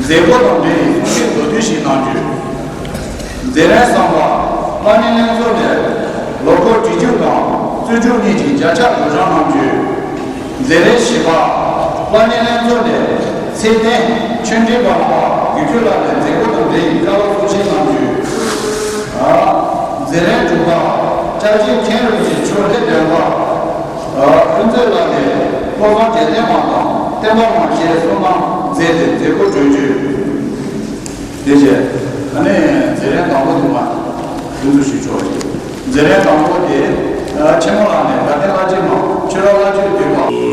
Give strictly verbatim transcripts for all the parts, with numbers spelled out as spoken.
མཛད་སྒོ་དང་འབྲེལ་བའི་གསུང་བཤད་མདོར་བསྡུས་ཤིག་གནང་རྒྱུ། མཛད་རིམ་གསུམ་པ། ལྷ་མིའི་ལྷན་ཚོགས་ནས་ལོ་འཁོར་དྲུག་ཅུ་དང་བཅུ་དྲུག་གཉིས་ཀྱི་བརྒྱ་ཆ་སྒྲོག་སྦྱང་གནང་རྒྱུ། མཛད་རིམ་བཞི་པ། ལྷ་མིའི་ལྷན་ཚོགས་ནས་ཚེ་བརྟན་ཆོས་འབྲེལ་པ་ལྷ་དགེ་ཕྲུག་ལགས་ནས་མཛད་སྒོ་དང་འབྲེལ་བའི་བཀའ་སློབ་གསུང་བཤད་གནང་རྒྱུ། མཛད་རིམ་དྲུག་པ། སྐྱབས་རྗེ་མཁན་རིན་པོ་ཆེ་མཆོག་ལྷ་ལྡན་པ། ཨ། ཀུན་མཛོད་ལགས་ནས་བློ་བཟང་རྒྱལ་བསྟན་མ་དང་བསྟན་པ་མ་བཅས་གསུང་གནང་མཛད་དེ་མཛད་སྒོ་གྲོལ་རྒྱུ། དེ་བཞིན་ཨ་ནི་མཛད་རིམ་དང་པོ་དེ་མ་དུས་ཚོད་ཞིག་ཆོག་ཅིག་མཛད་རིམ་དང་པོ་དེ། ཨ། ཆེན་མོ་ལགས་ནས་དགའ་ལྡན་ལྷ་རྗེ་མ་ཆོས་རབ་ལྷ་ཆོས་བསྟན་པ།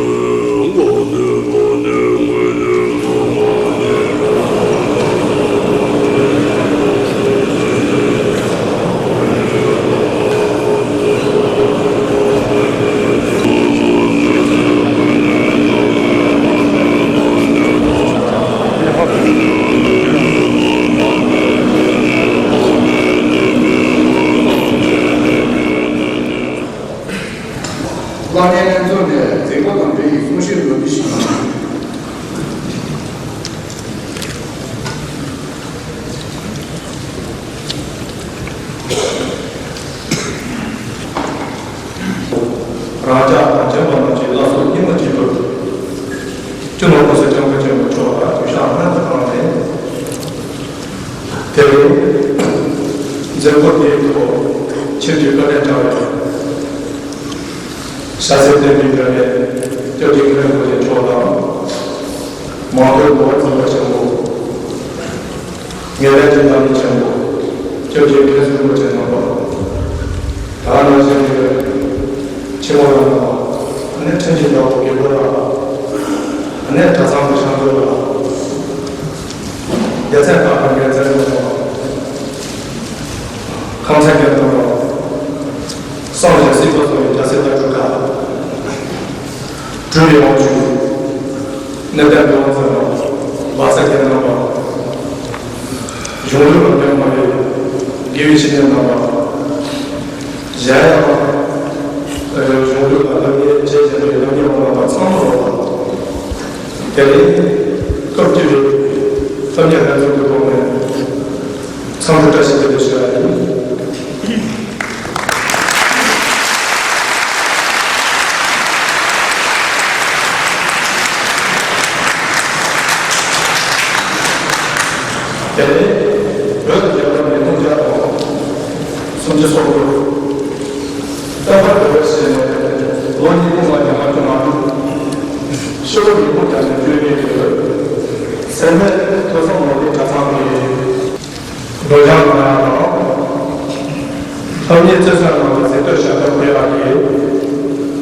ལྷ་ལྡན་ལྷན་ཚོགས་ནས་མཛད་སྒོ་དང་འབྲེལ་བའི་གསུང་བཤད་མདོར་བསྡུས་ཤིག་གནང་། རང་ཅག་གངས་ཅན་པ་རྣམས་ཀྱི་བླ་སྲོག་སྙིང་ལ་བཅངས་པར། སྤྱི་ནོར་༸གོང་ས་༸སྐྱབས་མགོན་ཆེན་པོ་མཆོག་ལ་གུས་ཕྱག་སྔོན་དུ་བསྐྱངས་ནས། དེ་རིང་མཛད་སྒོ་དེའི་ཐོག་ཆེད་དུ་བཀའ་དྲིན་དྲངས་པའི་ཤར་སེ་བསྟན་པའི་དགོན་པའི་སྐྱབས་རྗེ་མཁན་རིན་པོ་ཆེ་མཆོག་དང་། མང་ཐོས་གོ་བ་འཛིན་པ་ཆེན་པོ། ངེས་ལེགས་ཀྱི་བླ་མ་ཆེན་པོ། སྐྱབས་རྗེ་མཁན་ཟུར་རིན་པོ་ཆེ་རྣམ་པ། ད་ག་ནང་བཞིན་གྱི་ཆེན་མོ་རྣམ་པ། ཨ་ནི་ཁྲིམས་ཀྱི་བདག་པོ་རྒྱལ་པོ་ལགས། ཨ་ནི་གྲྭ་ཚང་གི་ཤང་ཀུན་ལགས། སྡེ་ཚན་ཁག་གི་འགན་འཛིན་རྣམ་པ། ཁམས་ཚན་འགན་འཛིན་རྣམ་པ། སངས་རྒྱས་སྲིད་པ་སོགས་ཀྱི་རྒྱལ་སྲས་བླ་སྤྲུལ་ཁག་གྲུབ་པའི་དབང་ཕྱུག་གནས་བརྟན་འདུལ་བ་མཛད་པ། སྦ་ས་རྒན་རྣམ་པ། གཞུང་ལུགས་ལ་རྒན་མ་རེད། དགེ་བའི་བཤེས་གཉེན་རྣམ་པ། གཞན་ཡང་། གཞུང་ལུགས་ལ་སློབ་གཉེར་བྱེད་བཞིན་པའི་སློབ་གཉེར་བ་རྣམ་པ་ཚང་མ་ལ། དེ་རིང་སྐབས་བཅུ་པའི་སློབ་གཉེར་ལྷན་ཚོགས་ཀྱི་ཐོག་ནས། འཚམས་འདྲི་བཀྲ་ཤིས་བདེ་ལེགས་ཞུ་བ་ཡིན། དེ་ནས་བོད་ཀྱི་རྒྱལ་བ་མི་ལོ་བརྒྱ་དང་སུམ་ཅུ་སོ་དགུ། སྟོན་པ་དགེ་བའི་བཤེས་གཉེན་ལོ་ཉིས་སྟོང་ལྔ་བརྒྱ་ལྔ་བཅུ་ང་དྲུག་ཤོ་ལོ་ཉིས་སྟོང་བརྒྱ་ནས་བཅུ་གཉིས་ཀྱི་སེར་སྨད་ཐོས་བསམ་ནོར་བུའི་གྲྭ་ཚང་གི་སྒྲོག་སྦྱང་གནང་ཡག་དང་། ལྷབ་གཉེར་རྩེར་སོན་གནང་བའི་གཟེངས་བསྟོད་ཞལ་འདེབས་ཕུལ་ཡག་གི་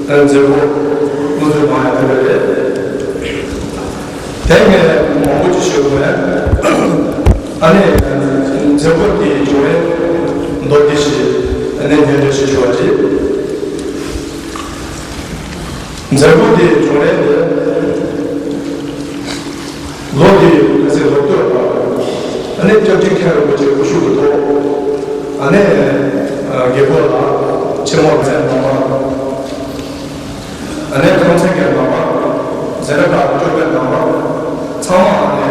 མཛད་སྒོ་དབུ་འཛུགས་གནང་ཡག་ཕུལ་བ་རེད། དེ་ངས་མང་པོ་ཅིག་ཞུ་དགོས་མེད། ཨ་ནི་མཛད་སྒོ་དེའི་བྱུང་རིམ་མདོར་བསྡུས་ཤིག་ཨ་ནི་སྙན་སྒྲོན་ཞིག་ཞུ་བ་རེད། མཛད་སྒོ་དེའི་བྱུང་རིམ་དེ། ལོ་དེའི་ག་ཚོད་ལོ་སྟོད་ལ། ཨ་ནི་སྐྱབས་རྗེ་མཁན་རིན་པོ་ཆེ་སྐུ་བཞུགས་ཀྱི་ཐོག་ཨ་ནི་རྒྱལ་པོ་ལགས། ཆེན་མོ་མཛད་རྣམ་པ། ཨ་ནི་ཁམས་ཚན་རྒན་རྣམ་པ། འཛིན་གྲྭ་ཁག་གི་སྐྱོར་དཔོན་རྣམ་པ། ཚང་མ་ཨ་ནི་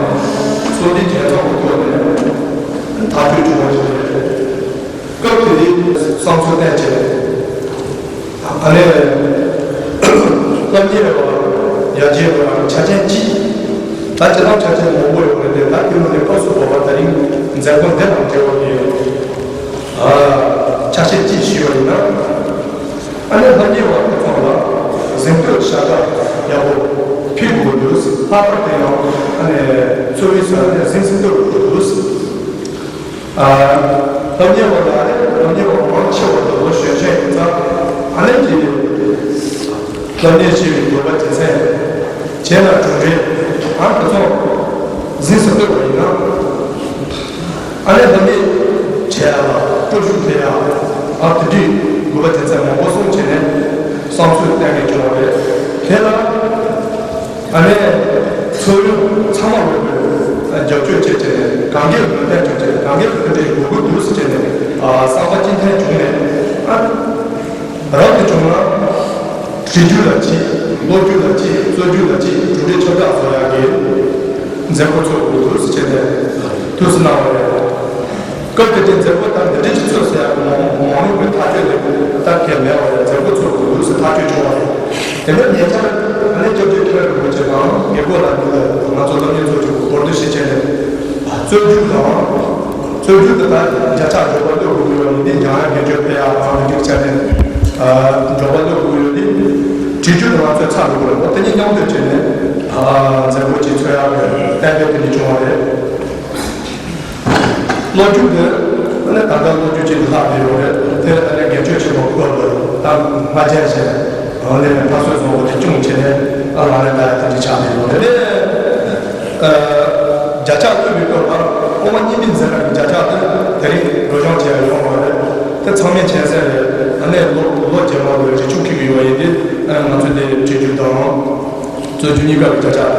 གསོལ་འདེབས་རྒྱལ་ཚོགས་ཀྱི་ཐོག་ནས་ཐག་གཅོད་བྱུང་བ་ཞིག་རེད། སྐབས་དེ་དུས་བསམ་ཚུལ་བསྟན་བྱས། ཨ་ནི། སློབ་གཉེར་བ་ཡར་རྒྱས་པ་ཆ་རྐྱེན་གཅིག་ད་སྤྱིར་བཏང་ཆ་རྐྱེན་མང་པོ་ཡོད་རེད་དེ་ད་དེ་མ་ནས་སྐབས་སུ་བབ་པ་ད་རིང་མཛད་སྒོ་འདི་དང་འབྲེལ་བ་ཡོད། ཨ། ཆ་རྐྱེན་གཅིག་ཞུས་པ་ཡིན་ན། ཨ་ནི་སློབ་གཉེར་བ་དེ་ཚོ་ལ་གཟེངས་བསྟོད་ཞལ་ལག་ཡག་པོ་ཕུལ་དགོས་འདུག་ལྷག་པར་དུ་ཡང་ཨ་ནི་འཚོ་བའི་ས་ནས་གཟེངས་གཟེངས་བསྟོད་དགོས་འདུག་ཨ། སློབ་གཉེར་བ་ལ་ཨ་ནི་སློབ་གཉེར་བ་མང་ཆེ་བ་དེ་ལོ་གཞོན་ཆེན་ཡིན་ཙང་ཨ་ནི་ཀྱི་སློབ་གཉེར་བྱེད་པའི་དགོས་པ་དེ་ཚད་བྱས་ན་གྲུབ་འབྲས་ཨ་དེ་ཚོ་གཟེངས་སུ་བསྟོད་པ་ཡིན་ན་ཨ་ནི་སློབ་གཉེར་བྱེད་ཡ་ལ་སྤྲོ་ཤུགས་སླེབས་ཡ་ཨ་དེ་འདྲའི་དགོས་པ་དེ་ཚད་མང་པོ་གསུངས་བྱས་ནས་བསམ་ཚུལ་གཏན་འཁེལ་བྱུང་བ་རེད། དེ་ལ། ཨ་ནི། འཚོ་བའི་ཚང་མ་ལོག་པའི་རྒྱབ་སྐྱོར་བྱས་བྱས་ནས་གང་གའི་ལུང་བསྟན་བྱས་བྱས་གང་གའི་ལུང་བསྟན་དགོས་ཀྱི་འདུག་ཟེར་བྱས་ནས་བསམ་པ་གཅིག་མཐུན་བྱུང་ནས་ཨ། རབ་ཏུ་བྱུང་ན་བྲིས་རྒྱུ་ལ་གཅིག་ཀློག་རྒྱུ་ལ་གཅིག་རྩོད་རྒྱུ་ལ་གཅིག་གྲུབ་འབྲས་ཁྱབ་བསྒྲགས་བཟོ་ཡག་གི་ མཛད་སྒོ་འཚོགས་དགོས་འདུག་ཟེར་བྱས་ནས་ཐུགས་སུ་གནང་བ་རེད། སྐབས་དེ་དུས་མཛད་སྒོ་དང་འདི་འདྲ་ཅིག་འཚོགས་ཟེར་ཡག་གི་མང་མང་ཉུང་གི་ཐག་གཅོད་དེ་ད་གལ་མེད་པ་རེད། མཛད་སྒོ་འཚོགས་དགོས་འདུག་ཟེར་ཐག་གཅོད་བྱུང་བ་རེད། དེ་ནས་ཉེ་ཆར་ཨ་ནེ་སྐྱབས་རྗེ་མཁན་རིན་པོ་ཆེ་དང་དགེ་སྐོས་ལགས་གཉིས་ལ་ང་ཚོ་སློབ་གཉེར་ཚོགས་ཆུང་གི་སྐོར་བསྡུ་ཞིག་བྱས་ནས་རྩོད་རྒྱུགས་དང་། རྩོད་རྒྱུགས་དེ་དག་བརྒྱ་ཆ་འགྲོ་བ་ལོས་དགོས་ཀྱི་ཡོད་ནི་འདི་འཇང་ཡང་དགེ་སྐྱོན་ཕེ་ཡག་དང་མི་འགྲིག་ཆ་ནས་འགྲོ་བ་ལོས་དགོས་ཀྱི་ཡོད་དེ། བྲིས་རྒྱུགས་དེ་ང་ཚོས་ཚར་འགྲོ་གི་རེད། འོ་དེ་གཉིས་མཉམ་དུ་བྱས་ནས་མཛད་སྒོ་ཅིག་འཚོགས་ཡག་གི་གཏན་འབེབས་དེ་འདྲ་བྱུང་བ་རེད། ལོ་རྒྱུས་དེ་ཨ་ནི་ད་ལྟ་ལོ་རྒྱུས་ཅིག་ལྷག་བསྡད་ཡོད་རེད། དེ་ཨ་ནི་དགེ་ཆོས་ཆེན་པོ་སྐབས་ལ་ད་སྔ་རྗེས་བྱས་ཨ་ནི་ཕ་སོད་བཟང་པོ་དེ་སྐྱོང་བྱས་ནས་ཨ་ལག་ལེན་བསྟར་ཡག་དེ་འདྲ་ཆགས་བསྡད་ཡོད་རེད། ཨ་བརྒྱ་ཕྱག་བསྟོད་པའི་སྐབས་ལ་སློབ་མ་གཉིས་མིན་ཟེར་ཡག་གི་བརྒྱ་ཕྱག་དེ་དེ་རིང་སྒྲོལ་སྦྱོང་བྱས་ཡོད་མ་རེད། དེ་ཚང་མས་མཁྱེན་གསལ་རེད། ཨ་ནི་ལོ་ལོ་རྗེས་མ་ལ་རྗེས་ཆུང་འཁྱེར་གྱི་ཡོད་པ་ཡིན་དུས་ཨ་ང་ཚོས་དེ་བྲིས་རྒྱུགས་དང་རྩོད་རྒྱུགས་གཉིས་ཀ་གི་བརྒྱ་ཕྱག་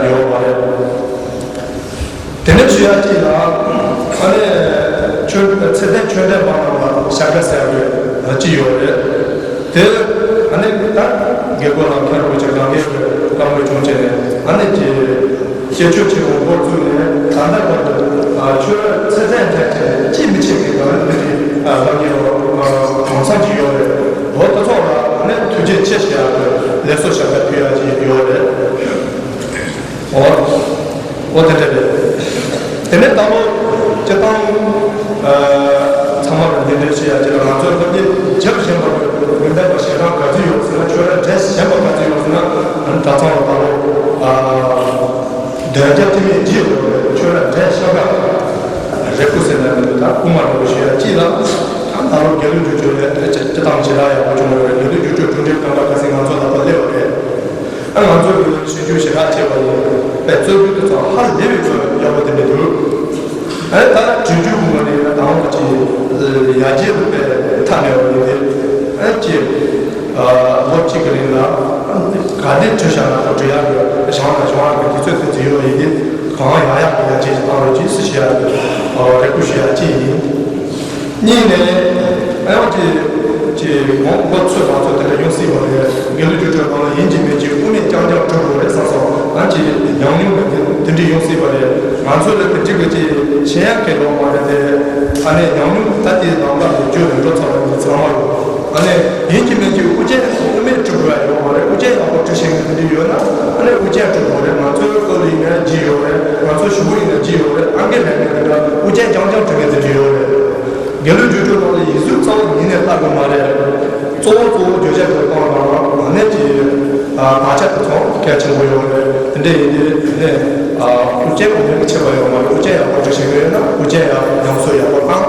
དེ་ཡོད་མ་རེད། དེ་ནས་ཞུ་ཡག་གཅིག་ལ་ཨ་ནི་ཆོས་ཚེ་བརྟན་ཆོས་ལྡན་པ་རྣམས་ལ་ཞབས་བཀྲ་ཟེར་བའི་གཅིག་ཡོད་རེད། དེ་ཨ་ནི་ད་དགེ་སྐོས་ལགས་མཁན་རིན་པོ་ཆེ་གང་གའི་བཀའ་མོལ་བྱུང་བྱས་ནས་ཨ་ནི་ཀྱི་སྐྱེས་ཆོས་ཆེན་པོ་འགོ་བཙུགས་ནས་ད་ལྟ་བར་དུ་ཆོས་ཚེ་བརྟན་འཕྲལ་ཆེར་ཅིས་མི་ཕྱེད་ཀྱི་གང་ལ་འདི་ལ་ཉེ་བ་གང་འཚམ་ཅིག་ཡོད་རེད། འོ་དེ་ཚོ་ལ་ཨ་ནི་ཐུགས་རྗེ་ཆེ་ཞུ་ཡག་གི་ལེགས་སོ་ཞབས་བཀྲ་ཕུལ་ཡག་ཅིག་ཡོད་རེད། འོ། འོ་དེ་འདྲ་རེད། དེ་ནས་ད་ལོ་སྤྱིར་བཏང་ཨ་ཚང་མ་ལ་འདི་འདྲ་བྱེད་ཡག་ཅིག་ལ་ང་ཚོའི་སློབ་གཉེར་རྒྱབ་བཞིན་པ་དགོན་སྡེ་པ་ཞེ་དྲག་ག་ཚོད་ཡོད་ཟེར་ན་ཆོས་ར་འབྲེལ་གཞན་པ་ག་ཚོད་ཡོད་ཟེར་ན་ཨ་ནི་གྲྭ་ཚང་ལ་ད་ལོ་ཨ་བདུན་བརྒྱ་དེ་མིན་བརྒྱད་ཡོད་རེད། ཆོས་ར་འབྲེལ་ཤོག་ཁ་རེ་སྐུ་ཟེར་ན་མི་འདུག་ད་སྐུ་མ་རེ་བ་ཞུ་ཡག་ཅིག་ལ་ད་ད་ལོ་རྒྱལ་ལོ་འགྱུར་ཆོས་རེད། སྤྱིར་བཏང་ཞེ་དྲག་ཡག་པོ་བྱུང་བ་རེད། རྒྱལ་ལོ་འགྱུར་ཆོས་གྲུབ་འབྲས་གང་འདྲ་ག་ཚོད་ང་ཚོ་ད་ལྟ་སླེབས་པ་རེད། ཨ་ང་ཚོས་ཀྱི་ཞིབ་འཇུག་ཞེ་དྲག་བྱས་པ་ཡིན་པས་རྩོད་རྒྱུགས་དེ་ཚོ་ཧ་ལས་པའི་ཚོད་ཡག་པོ་དེ་འདྲ་འདུག་ཨ་ད་བྲིས་རྒྱུགས་ངོས་ནས་ཡང་དང་པོ་ཅིག་ཡར་རྒྱས་དུ་དཔེ་མཐའ་མེད་པ་ཡིན་ཏེ། ཨ་ཅིག་ལོ་གཅིག་གི་རིང་ལ་ག་འདྲས་བྲིས་བཞག་ན་ཁོ་འབྲི་ཡག་གི་བྱང་ལ་བྱུང་བ་གི་དུས་ཚོད་དེ་ཚོ་ཡོད་པ་ཡིན་ཏེ། གང་ཡག་ཡག་གི་ཡར་རྒྱས་ཀྱི་བཏང་རོགས་གྱིས་ཟེར་ཞུ་ཡག་གི་རེ་སྐུལ་ཞུ་ཡག་ཅིག་ཡིན། གཉིས་ནས་ཨ་ཡང་ཅིག་ཅིག་གོང་འགོ་ཚོད་མ་ཚོད་དེ་འདྲ་ཡོང་སྲིད་པ་རེད། དགེ་ལུགས་རྒྱུགས་སྤྲོད་ནང་ལ་ཡིན་གཅིག་མིན་གཅིག་དབུ་མེད་རྐྱང་རྐྱང་གྲུབ་དགོས་རེད་བསམ་སོང་། ཨ་ཅིག་ཉམས་མྱོང་གི་དེ་འདྲ་ཡོང་སྲིད་པ་རེད། ང་ཚོ་ལ་དེ་འདྲ་གི་ཅིག་ཤེས་ཡག་གི་ལོང་མ་རེད་དེ། ཨ་ནི་ཉམས་མྱོང་ད་ལྟའི་ནང་ལ་ཡོད་རྒྱུ་རེད་འགྲོ་ཚར་བ་ཡིན་ཚང་མ་ཡོད། ཨ་ནི་ཡིན་གཅིག་མིན་གཅིག་དབུ་ཅན་དབུ་མེད་གྲུབ་དགོས་ཡ་ཡོད་མ་རེད། དབུ་ཅན་ཡག་པོ་གྲུབ་ཤེས་མཁན་དེ་འདྲ་ཡོད་ན་ཨ་ནི་དབུ་ཅན་གྲུབ་དགོས་རེད། ང་ཚོའི་སྐོར་ལ་ཡིན་ན་ཅི་ཡོད་རེད། ང་ཚོ་གཞུག་གུ་ཡིན་ན་ཅི་ཡོད་རེད། ཨང་ཀི་ལེན་མཁན་དེ་འདྲ་དབུ་ཅན་རྐྱང་རྐྱང་གྲུབ་མཁན་དེ་འདྲ་ཡོད་རེད། དགེ་ལུགས་རྒྱུགས་སྤྲོད་ནང་ལ་ཡིག་གཟུགས་རྩ་བ་ཉིད་ནས་ལྟ་དགོས་མ་རེད། གཙོ་བོ་གཙོ་བོ་བརྗོད་བྱ་དེ་གཏོང་ན་ཨ་ནི་ཅི་བག་ཆགས་དེ་ཚོ་གལ་ཆེན་པོ་ཡོད་རེད། དེ་འདྲ་ཡིན་དུས་ཨ་ནི་དབུ་ཅན་དབུ་མེད་ཀྱི་ཁྱད་པར་ཡོད་མ་རེད། དབུ་ཅན་ཡག་པོ་འདྲ་ཞིག་ཡོད་ན་དབུ་ཅན་ཡག་ཉམས་གསོ་ཡག་པོ་བཏང་།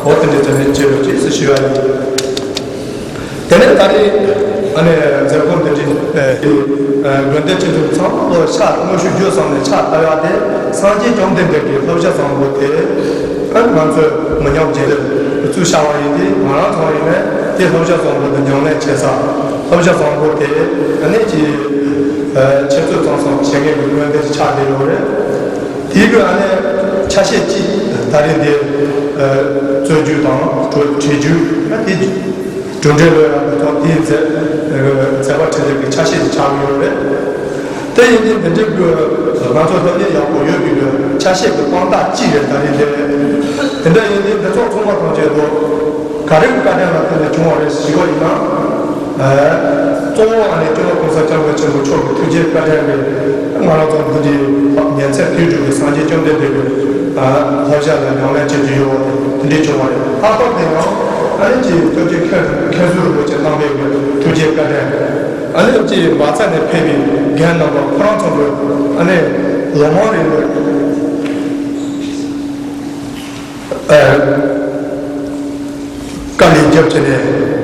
འོ་དེ་འདྲའི་དོན་ནི་བྱེད་རོགས་གྱིས་ཟེར་ཞུ་ཡ་ཡིན། དེ་ནས་ད་རེས་ཨ་ནི་མཛད་སྒོ་འདི་འདྲའི་དགོན་སྡེ་ཆེ་ཆུང་ཚང་མ་ལོ་ཕྱག་དངོས་ཤུགས་བརྒྱུད་གསུམ་ནས་ཕྱག་བཏབ་ཡག་དེ་སངས་རྒྱས་བཅོམ་ལྡན་འདས་ཀྱི་བསླབ་བྱ་བཟང་པོ་དེ་ཨ་ང་ཚོས་མི་ཉམས་རྒྱུན་དུ་བཙུགས་བཞག་པ་ཡིན་དུས་ང་རང་ཚོ་ཡིན་ནའི་དེ་བསླབ་བྱ་བཟང་པོ་དེ་ཉམས་ལེན་བྱེད་ས། བསླབ་བྱ་བཟང་པོ་དེ་ཨ་ནི་ཀྱི་འཆད་རྩོད་གཙང་གསུམ་བྱེད་མཁན་གྱི་སྨོན་འདུན་ཆགས་བསྡད་ཡོད་རེད། དེའི་སྐོར་ཨ་ནི་ཆ་ཤས་གཅིག་ད་རེས་འདི་རྩོད་རྒྱུགས་དང་བྲིས་རྒྱུགས་ཨ་དེ་གྲུབ་འབྲས་ལོ་ཡག་གི་ཐོག་དེའི་མཛད་མཛད་པ་འཕྲིན་ལས་ཀྱི་ཆ་ཤས་ཀྱི་ཆགས་ཡོད་རེད། དེ་ཡིན་དུས་འདི་འདྲའི་སྐོར་ང་ཚོ་སློབ་གཉེར་ཡག་པོ་ཡོད་པའི་སྐོར་ཆ་ཤས་ཀྱི་དཔང་རྟགས་གཅིག་རེད། ད་རེས་འདི་དེ་འདྲ་ཡིན་དུས་འདི་ཚོ་ཚང་མ་ཐམས་ཅད་དུ་ག་རེ་གི་བཀའ་དྲིན་ལ་བརྟེན་ནས་བྱུང་བ་རེད་ཞུ་བ་ཡིན་ན། གཙོ་བོ་ཨ་ནི་སྤྱི་ནོར་༸གོང་ས་༸སྐྱབས་མགོན་ཆེན་པོ་མཆོག་གི་ཐུགས་རྗེ་བཀའ་དྲིན་རེད། ང་རང་ཚོ་འདི་འདྲའི་ཉིན་མཚན་དུས་དྲུག་གི་སངས་རྒྱས་བཅོམ་ལྡན་འདས་ཀྱི་བསླབ་བྱ་ལ་ཉམས་ལེན་བྱེད་ཀྱི་ཡོད་པ་དེ་འདྲའི་བྱུང་བ་རེད། ལྷག་པར་དུ་ཡང་ཨ་ནི་ཀྱི་སྟོབས་ཆེན་མཁན་མཁན་ཟུར་རིན་པོ་ཆེ་རྣམ་པའི་ཐུགས་རྗེ་བཀའ་དྲིན་རེད། ཨ་ནི་ཀྱི་བག་ཚ་ནས་ཕེབས་པའི་རྒན་རྣམ་པ་ཁོ་རང་ཚོ་གི་ཨ་ནི་ལོ་མང་རིང་ལ། དཀའ་ལས་བརྒྱབ་བྱས་ནས་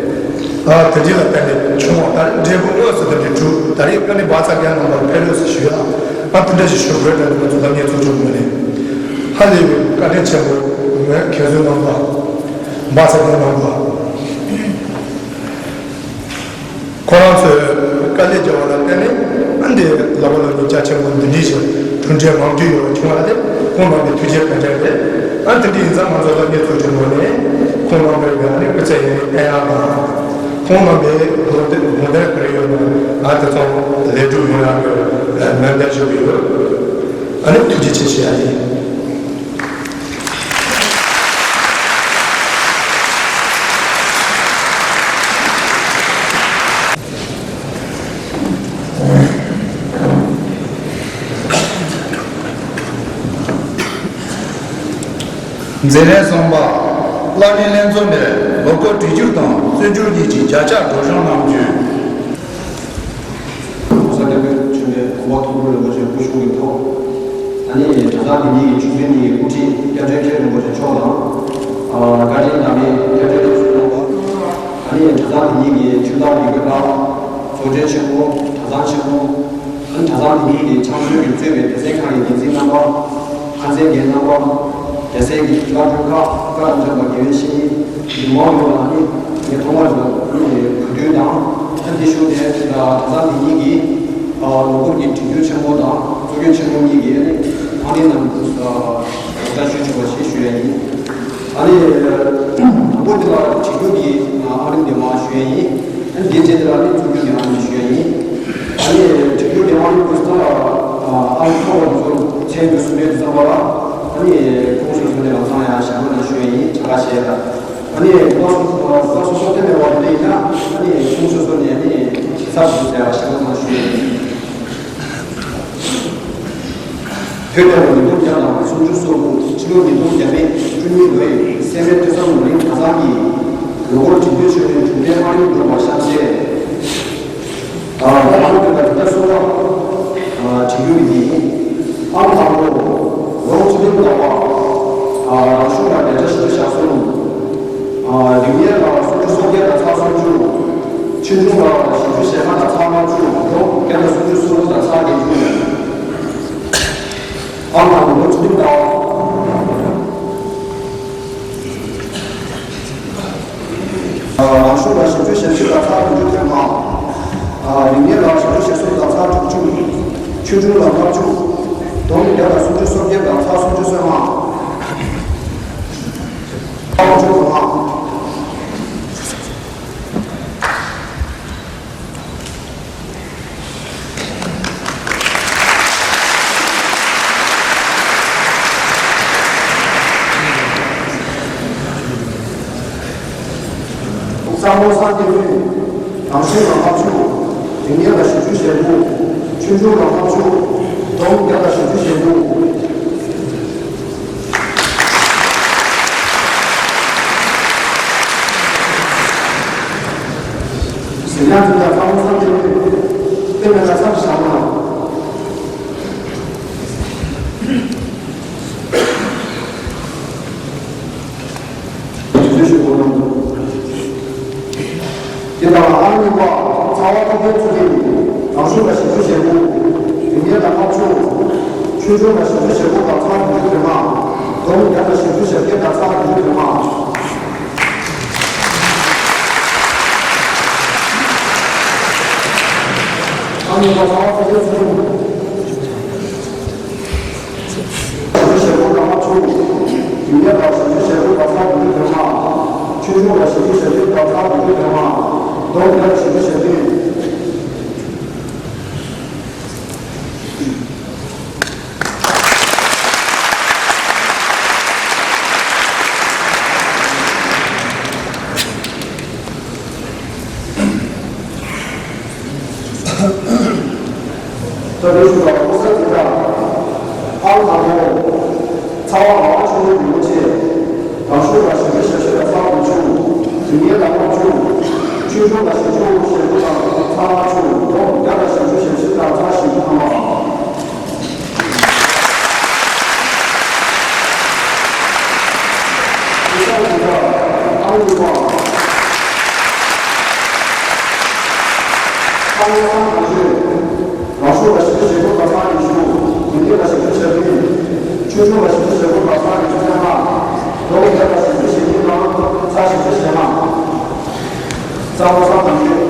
ཨ་དེ་འདྲ་ལ་བརྟེན་ནས་བྱུང་བ། ད་རེས་འབྲས་བུ་དངོས་སུ་དེ་འདྲ་གྲུབ། ད་རེས་ཨ་ནི་བག་ཚ་རྒན་རྣམ་པར་ཕེབས་རོགས་ཞེས་ཞུ་ཡ། ཨ་དེ་འདྲ་ཞིག་ཞུ་དགོས་དྲན་ནས་ང་ཚོ་ལམ་ངན་ཚོགས་ཆུང་ངོས་ནས་ཧ་ལས་པའི་བཀའ་དྲིན་ཆེན་པོ་ངས་མཁན་ཟུར་རྣམ་པ་བག་ཚ་རྒན་རྣམ་པ། ཁོ་རང་ཚོས་དཀའ་ལས་བརྒྱབ་པ་ལ་བརྟེན་ནས་ཨ་འདི་ལག་པ་ལ་ནི་རྒྱ་ཆེན་པོ་འདི་འདྲའི་ཞིག་གྲུབ་འབྲས་མང་པོ་ཡོད་པ་བྱུང་བ་དེ་ཁོང་རྣམ་པའི་ཐུགས་རྗེ་བཀའ་དྲིན་རེད། ཨ་འདི་འདྲ་ཡིན་ཙང་ང་ཚོ་ལ་ངས་ཚོགས་ཆུང་ངོས་ནས་ཁོང་རྣམ་པའི་ངོས་ནས་སྐུ་ཚེ་ཡུན་རིང་བརྟན་ཡག་དང་ཁོང་རྣམ་པའི་དགོངས་དོན་དགོངས་དོན་ག་རེ་ཡོད་ན་ཨ་དེ་ཚོ་ལེགས་གྲུབ་ཡོང་ཡག་གི་སྨོན་འདུན་ཞུ་གི་ཡོད། ཨ་ནི་ཐུགས་རྗེ་ཆེ་ཞུ་ཡ་ཡིན། མཛད་རིམ་གསུམ་པ། བླ་སྤྲུལ་ལྷན་ཚོགས་ནས་ལོ་འཁོར་དྲུག་ཅུ་དང་བཙན་བྱོལ་གཉིས་ཀྱི་བརྒྱ་ཆ་སྒྲོག་སྦྱང་གནང་རྒྱུ། ས་སྐྱ་པའི་ཆོས་འབྲེལ་གོང་མ་ཐུགས་སྤྲུལ་རིན་པོ་ཆེ་སྐུ་གཞུང་གི་ཐོག་ཨ་ནི་གྲྭ་ཚང་དེ་གཉིས་ཀྱི་ཆོས་དཔོན་གཉིས་ཀྱི་དབུ་ཁྲིད་སྐྱབས་རྗེ་མཁན་རིན་པོ་ཆེ་མཆོག་དང་། བཀའ་དྲིན་བླ་མའི་སྐྱབས་རྗེ་ལགས་སུ་གནང་བ། ཨ་ནི་གྲྭ་ཚང་དེ་གཉིས་ཀྱི་ཆོས་བདག་ཡི་གེ་ལགས། ཚོགས་གཙོ་ཆེན་པོ། གྲྭ་ཚང་ཆེན་པོ། ཨ་ནི་གྲྭ་ཚང་དེ་གཉིས་ཀྱི་ཕྱག་མཛོད་ཀྱིས་གཙོས་པའི་སྡེ་ཚན་ཁག་གི་འགན་འཛིན་རྣམ་པ། ཁང་ཚན་འགན་རྣམ་པ། རྒྱལ་སའི་གི་བླ་སྤྲུལ་ཁག་བཀའ་དྲིན་ཆེན་པོ་དགེ་བའི་བཤེས་གཉེན་འདུས་མང་ཡོངས་ལ་ནི་ངས་ཐོག་མར་གྱི་གུས་འདུད་དང་། ཨ་ནི་དེ་ཞུ་ནས་གྲྭ་ཚང་དེ་གཉིས་ཀྱི་ལོ་འཁོར་གྱི་དྲུང་ཆེན་ཆེན་མོ་དང་གཙོ་སྐྱོང་ཆེན་མོ་གཉིས་ཀྱིས་ནི་ཨ་ནི་ནང་དུ་གོ་བརྡ་ཞུ་ཆོག་པ་ཞེས་ཞུ་ཡ་ཡིན། ཨ་ནི་དང་པོ་དེ་ལ་དྲུང་ཆེན་གྱི་ཨ་རིམ་དེ་མ་ཞུ་ཡ་ཡིན། ཨ་ནི་དེ་རྗེས་དེ་ལ་ནི་ཚོགས་རྒྱུ་ནས་ཨ་ནི་ཞུ་ཡ་ཡིན། ཨ་ནི་དྲུང་ཆེན་གྱི་ཨ་རིམ་སྐོར་ས་ཨ་ནི་ཚོགས་པ་དེ་ཚོ་མཚན་དུ་སུ་མེད་དུ་བསམ་པ་ལ་ཨ་ནི་ཁོང་སོ་སོ་ནས་ལམ་སང་ཡང་ཞལ་ངོ་ནང་ཞུ་ཡ་ཡིན། ཆ་ག་ཞེས་ལ་ཨ་ནི་བཀའ་སོ་སོ་བཀའ་སོ་སོ་བསྟན་པའི་འོག་ཏུ་ཡིན་ན་ཨ་ནི་ཁོང་སོ་སོ་ནས་ཨ་ནི་ཚབ་ཏུ་ཟེར་བ་ཞལ་ངོ་ནང་ཞུ་ཡ་ཡིན། བོད་རྒྱལ་ལོ་ཉིས་སྟོང་བརྒྱ་དང་སུམ་ཅུ་སོ་དགུ། ཕྱི་ལོ་ཉིས་སྟོང་བརྒྱ་མེད་བཅུ་གཉིས་ལོའི་སེ་མེར་ཐོས་བསམ་ནོར་གླིང་གྲྭ་ཚང་གི་ལོ་འཁོར་དྲུག་ཅུ་ཆོས་འབྲེལ་དྲུག་པའི་ཨ་རིམ་སྒྲུབ་པ་གཤམ་གསལ། ཨ་ད་ལམ་དུ་ད་ལྟ་གསུང་རབ་བྲིས་རྒྱུ་ཡིན། ཨང་དང་པོ། ལོ་ཆུ་ལིང་ཟླ་བ། རང་གཞུང་ལ་ལས་གྲྭ་བཞི་བཅུ་ཞེ་གསུམ། རིག་གནས་ལ་སུམ་ཅུ་སོ་བརྒྱད་དང་ཚེག་སུམ་ཅུ། ཆོས་འབྱུང་ལ་བཞི་བཅུ་ཞེ་ལྔ་དང་ཚེག་ལྔ་བཅུ། ལོ་བརྒྱ་དང་སུམ་ཅུ་སོ་དྲུག་དང་ཚེག་བརྒྱད་ཅུ། ཨང་དང་པོ་ལོ་ཆུ་ལིང་ཟླ་བ། རང་གཞུང་ལ་བཞི་བཅུ་ཞེ་གཅིག་དང་ཚེག་བདུན་ཅུ་དོན་ལྔ། རིག་གནས་ལ་བཞི་བཅུ་ཞེ་གསུམ་དང་ཚེག་དྲུག་ཅུ། ཆོས་འབྱུང་ལ་ལྔ་བཅུ། སྡོམ་བརྒྱ་དང་སུམ་ཅུ་སོ་བརྒྱད་དང་ཚེག་སུམ་ཅུ་སོ་ལྔ། ཚེག་དྲུག་ཅུ་དོན་ལྔ། གཙང་པོ་སངས་རྒྱས་དབོན། རང་གཞུང་ལ་ལྔ་བཅུ། རིག་གནས་ལ་བཞི་བཅུ་ཞེ་དགུ། ཆོས་འབྱུང་ལ་ལྔ་བཅུ། སྡོམ་བརྒྱ་དང་བཞི་བཅུ་ཞེ་དགུ། ཟེར་ཡང་དེ་ལ་གཙང་པོ་སངས་རྒྱས་དབོན། དེ་མེད་ན་མཚམས་བཞག་ན། དུས་ཚོད་ཞུ་དགོས་གནང་འདུག་དེ་དང་ཨང་གཉིས་པ། ཚ་བ་ཐུབ་བསྟན་ཚུལ་ཁྲིམས། རང་གཞུང་ལ་བཞི་བཅུ་ཞེ་དགུ། རིག་གནས་ལ་ལྔ་བཅུ། ཆོས་འབྱུང་ལ་བཞི་བཅུ་ཞེ་དགུ་དང་ཚེག་བདུན་ཅུ་དོན་ལྔ། སྡོམ་བརྒྱ་དང་བཞི་བཅུ་ཞེ་བརྒྱད་དང་ཚེག་བདུན་ཅུ་དོན་ལྔ། ཨང་གཉིས་པ། ཚ་བ་ཐུབ་བསྟན་ཚུལ་ཁྲིམས། བཞི་བཅུ་ཞེ་དགུ་དང་ལྔ་བཅུ། རིག་གནས་ལ་བཞི་བཅུ་ཞེ་དགུ་དང་ཚེག་བདུན་ཅུ་དོན་ལྔ། ཆོས་འབྱུང་ལ་བཞི་བཅུ་ཞེ་བདུན་དང་ཚེག་བདུན་ཅུ་དོན་ལྔ། སྡོམ་བརྒྱ་དང་བཞི་བཅུ་ཞེ་བདུན། ད་ལྟའི་ཞུ་བ་ཨོ་ས་དེ་དག་ཨང་དང་པོ། ཚ་བ་ངག་དབང་ཆོས་སྐྱོང་རིན་པོ་ཆེ། རང་གཞུང་ལ་བཞི་བཅུ་ཞེ་བཞི་དང་ཚེག་དགུ་བཅུ། རིག་གནས་ལ་ལྔ་བཅུ། ཆོས་འབྱུང་ལ་བཞི་བཅུ་ཞེ་དགུ་དང་ཚེག་ལྔ་བཅུ། སྡོམ་བརྒྱ་དང་བཞི་བཅུ་ཞེ་བཞི་དང་ཚེག་བཞི་བཅུ་ཐམ་པ། རང་གཞུང་ལ་བཞི་བཅུ་ཞེ་དགུ་དང་ཚེག་ཉི་ཤུ། རིག་གནས་ལ་བཞི་བཅུ་ཞེ་བདུན། ཆོས་འབྱུང་ལ་བཞི་བཅུ་ཞེ་དགུ་དང་ཚེག་ཉི་ཤུ་རྩ་ལྔ། སྡོམ་བརྒྱ་དང་བཞི་བཅུ་ཞེ་གཉིས་དང་ཚེག་བཞི་བཅུ་ཞེ་ལྔ། གཙང་པོ་སངས་རྒྱས་དབོན།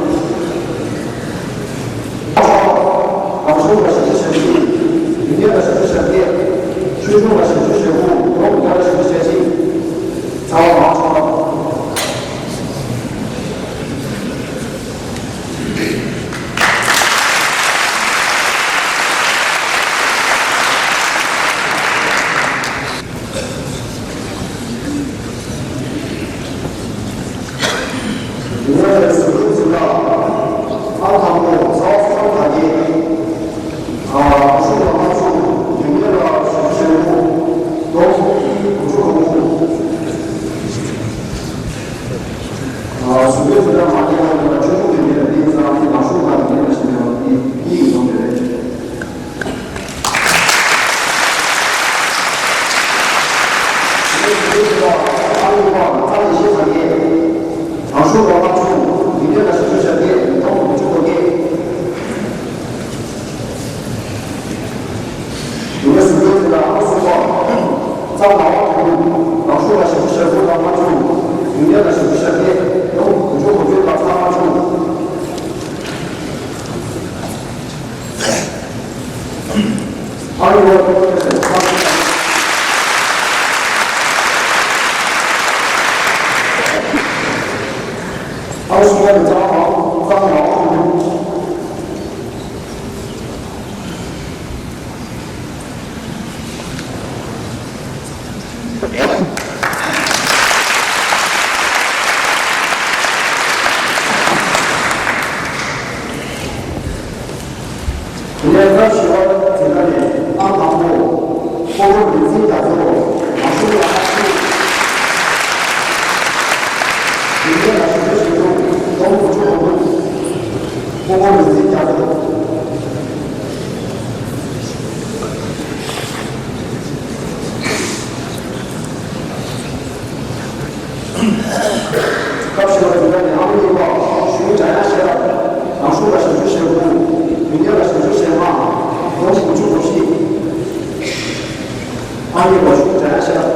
རང་གཞུང་ལ་བཞི་བཅུ་ཞེ་གཅིག། རིག་གནས་ལ་བཞི་བཅུ་ཞེ་བརྒྱད། ཆོས་འབྱུང་ལ་བཞི་བཅུ་ཞེ་དགུ། སྡོམ་བརྒྱ་ལ་བཞི་བཅུ་ཞེ་གཅིག། ཚ་བ་མང་ཆོག་ལ། ལྷག་པ་རྩ་ལས་བཞི་ཚང་ཡས། རང་ཤུགས་ལ་ལྷག་ཆུང་། མི་སྣོད་ལ་ཞབས་ཞུ་ཞབས་ཀྱད་དོམ་དགུ་བཅུ་གོ་བརྒྱད། མི་སྣོད་ཟུར་སྦྲེལ་དེ་ལ་ཨང་གསུམ་པ། ཙང་ལ་བ་དོམ། རང་ཤུགས་ལ་ཞབས་ཞུ་ཞབས་ཀྱད་ལ་ལྷག་ཆུང་། མི་སྣོད་ལ་ཞབས་ཞུ་ཞབས་ཀྱད་དོམ་དགུ་བཅུ་གོ་བརྒྱད་ལ་ཚང་ལྷག་ཆུང་། ཨ་རི་བ། ཨ་རི་སུ་ཡ་ནི་ཙང་ལ་ཙང་ལ། དེ་ནས་སྐབས་བཞི་པ་འཛིན་གྲྭ་ནས་ཨང་དང་པོ། ཀོང་པོ་རིག་འཛིན་རྒྱ་མཚོ། རང་གཞུང་ལ་ཁག་ཆེ། དེ་ནས་ལ་ཞུ་རྒྱུ་ཞིག་འདུག་དོམ་དགུ་བཅུ་གོ་དྲུག་ཀོང་པོ་རིག་འཛིན་རྒྱ་མཚོ། སྐབས་བཞི་པ་འཛིན་གྲྭ་ནས་ཨང་གཉིས་པ་ཞུ་བྱ་ཡ་ཤེས་རབ། རང་གཞུང་ལ་ཞབས་ཞུ་ཞེ་དགུ། མི་སྣོད་ལ་ཞབས་ཞུ་ཞེ་ལྔ། དོམ་དགུ་བཅུ་གོ་བཞི། ཨང་གཉིས་པ་ཞུ་བྱ་ཡ་ཤེས་རབ།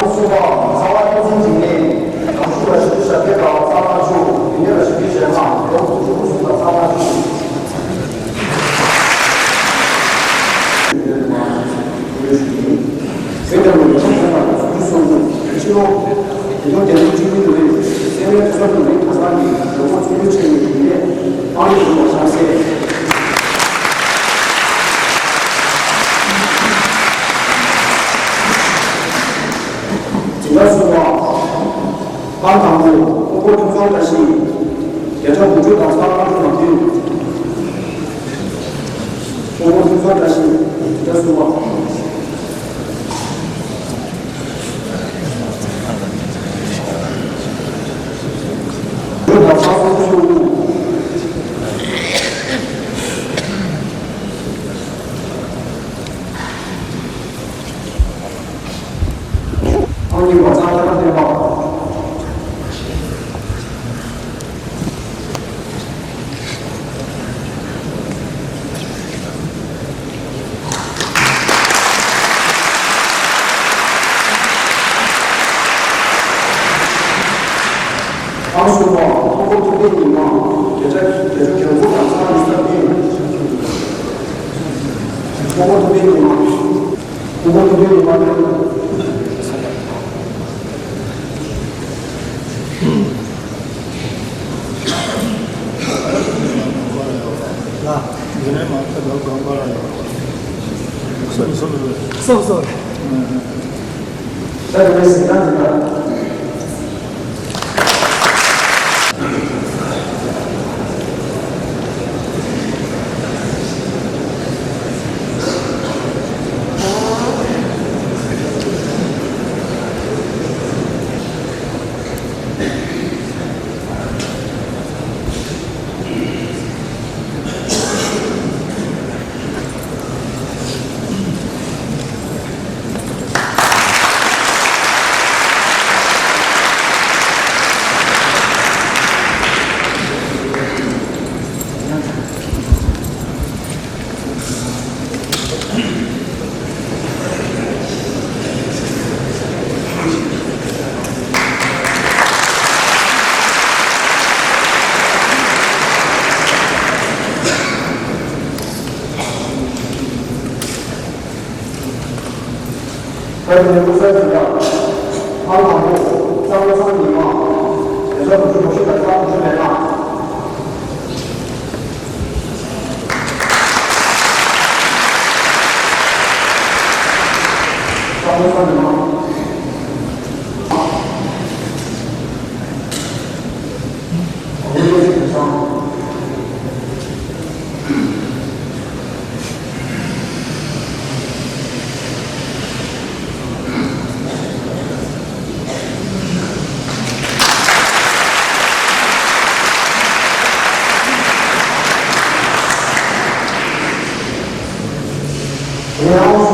ཨང་གསུམ་པ་ཚ་བ་བསྟན་འཛིན་འཇིགས་མེད། རང་གཞུང་ལ་ཞབས་ཞུ་ཞབས་ཀྱད་ལ་ཚང་ལྷག་ཆུང་། མི་སྣོད་ལ་ཞབས་ཞུ་ཞེ་ལྔ། དོམ་དགུ་བཅུ་གོ་གསུམ་ལ་ཚང་ལྷག་ཆུང་། བོད་རྒྱལ་ལོ་ཉིས་སྟོང་ལྔ་བཅུ་ང་དགུ་ཚོགས་འདུ་སོང་ཚུན་ཕྱི་ལོ་ཉིས་སྟོང་བརྒྱད་བརྒྱ་བཅུ་གཉིས་ལོའི་སེ་བན་ཐོ་རངས་ལོ་རིམ་གྲྭ་ཚང་གི་ལོ་འཁོར་ཚོགས་འདུའི་ཆེད་ཡོད་ཡིན་པས་ཨང་ཡོད་པ་ཤར་གསལ། འཛིན་གྲྭ་གསུམ་པ། ཨང་དང་པོ་ཀོང་པོ་ཕུན་ཚོགས་བཀྲ་ཤིས། བརྒྱ་ཆ་དགུ་བཅུ་དང་ཚང་ལྷག་ཆུང་ལ་ཕུལ། ཀོང་པོ་ཕུན་ཚོགས་བཀྲ་ཤིས། འཛིན་གྲྭ་གསུམ་པ། བརྒྱ་ཆ་དགུ་བཅུ་དང་ཚང་ལྷག་ཆུང་། ཨང་གཉིས་པ་ཚང་ལྷག་བསྟན་པ། ཨང་གསུམ་པ་ཀོང་པོ་ཐུབ་བསྟན་ཉི་མ། བརྒྱ་ཆ་བརྒྱད་ཅུ་གྱ་དགུ་དང་ཚང་ཉི་ཤུ་རྩ་བདུན། ཀོང་པོ་ཐུབ་བསྟན་ཉི་མ། ཀོང་པོ་ཐུབ་བསྟན་ཉི་མ་ལ། སོ་སོ། ད་དེ་ནས་གཟིགས་སྟངས་འདི་ལ། ད་དེ་ནས་སྐུ་གཟུགས་ཅན་དང་། ཨང་དང་པོ་གཙང་པོ་ཚང་ཉི་མ། བརྒྱ་ཆ་དགུ་བཅུ་གོ་བཞི་དང་ཚང་དགུ་བཅུ་མེད་ན། གཙང་པོ་ཚང་ཉི་མ། ཡང་